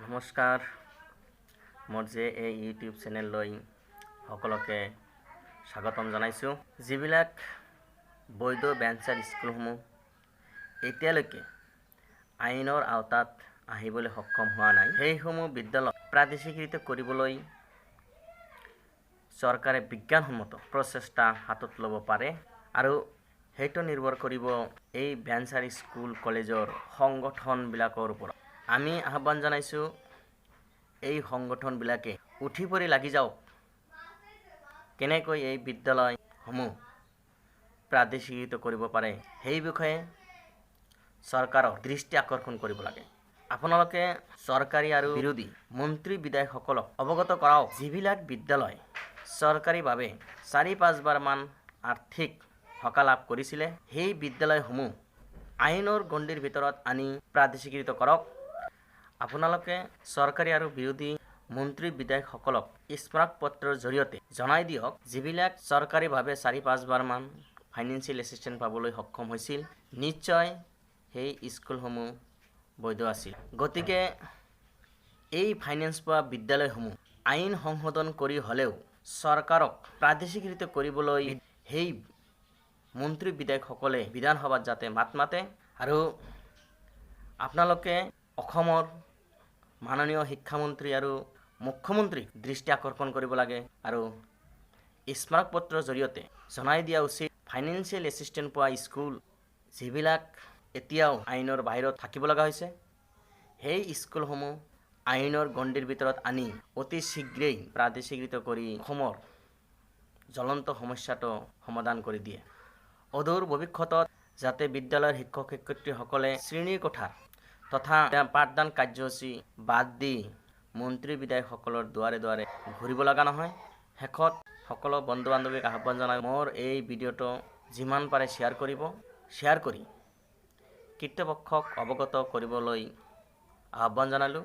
নমস্কাৰ, মোৰ যে এই ইউটিউব চেনেললৈ সকলোকে স্বাগতম জনাইছোঁ। যিবিলাক বৈধ ভেঞ্চাৰ স্কুলসমূহ এতিয়ালৈকে আইনৰ আওতাত আহিবলৈ সক্ষম হোৱা নাই, সেইসমূহ বিদ্যালয় প্ৰাদেশিকৃত কৰিবলৈ চৰকাৰে বিজ্ঞানসন্মত প্ৰচেষ্টা হাতত ল'ব পাৰে আৰু সেইটো নিৰ্ভৰ কৰিব এই ভেঞ্চাৰ স্কুল কলেজৰ সংগঠনবিলাকৰ ওপৰত। আমি আহ্বান জনাইছোঁ, এই সংগঠনবিলাকে উঠি পৰি লাগি যাওক, কেনেকৈ এই বিদ্যালয়সমূহ প্ৰাদেশিকৃত কৰিব পাৰে সেই বিষয়ে চৰকাৰক দৃষ্টি আকৰ্ষণ কৰিব লাগে। আপোনালোকে চৰকাৰী আৰু বিৰোধী মন্ত্ৰী বিধায়কসকলক অৱগত কৰাওক, যিবিলাক বিদ্যালয় চৰকাৰীভাৱে 4-5বাৰমান আৰ্থিক সকাহ লাভ কৰিছিলে, সেই বিদ্যালয়সমূহ আইনৰ গণ্ডিৰ ভিতৰত আনি প্ৰাদেশিকৃত কৰক। আপোনালোকে চৰকাৰী আৰু বিৰোধী মন্ত্ৰী বিধায়কসকলক স্মাৰক পত্ৰৰ জৰিয়তে জনাই দিয়ক, যিবিলাক চৰকাৰীভাৱে 4-5বাৰমান ফাইনেন্সিয়েল এছিষ্টেণ্ট পাবলৈ সক্ষম হৈছিল, নিশ্চয় সেই স্কুলসমূহ বৈধ আছিল। গতিকে এই ফাইনেন্স পোৱা বিদ্যালয়সমূহ আইন সংশোধন কৰি হ'লেও চৰকাৰক প্ৰাদেশিকৃত কৰিবলৈ সেই মন্ত্ৰী বিধায়কসকলে বিধানসভাত যাতে মাত মাতে। আৰু আপোনালোকে অসমৰ মাননীয় শিক্ষামন্ত্ৰী আৰু মুখ্যমন্ত্ৰীক দৃষ্টি আকৰ্ষণ কৰিব লাগে আৰু স্মাৰক পত্ৰৰ জৰিয়তে জনাই দিয়া উচিত, ফাইনেন্সিয়েল এছিষ্টেণ্ট পোৱা স্কুল যিবিলাক এতিয়াও আইনৰ বাহিৰত থাকিব লগা হৈছে, সেই স্কুলসমূহ আইনৰ গণ্ডিৰ ভিতৰত আনি অতি শীঘ্ৰেই প্ৰাদেশিকৃত কৰি অসমৰ জ্বলন্ত সমস্যাটো সমাধান কৰি দিয়ে। অদূৰ ভৱিষ্যতত যাতে বিদ্যালয়ৰ শিক্ষক শিক্ষয়িত্ৰীসকলে শ্ৰেণীৰ কোঠাৰ তথা পাঠদান কাৰ্যসূচী বাদ দি মন্ত্ৰী বিধায়কসকলৰ দুৱাৰে দুৱাৰে ঘূৰিব লগা নহয়। শেষত সকলো বন্ধু বান্ধৱীক আহ্বান জনাই মোৰ এই ভিডিঅ'টো যিমান পাৰে শ্বেয়াৰ কৰিব, শ্বেয়াৰ কৰি কৰ্তৃপক্ষক অৱগত কৰিবলৈ আহ্বান জনালোঁ।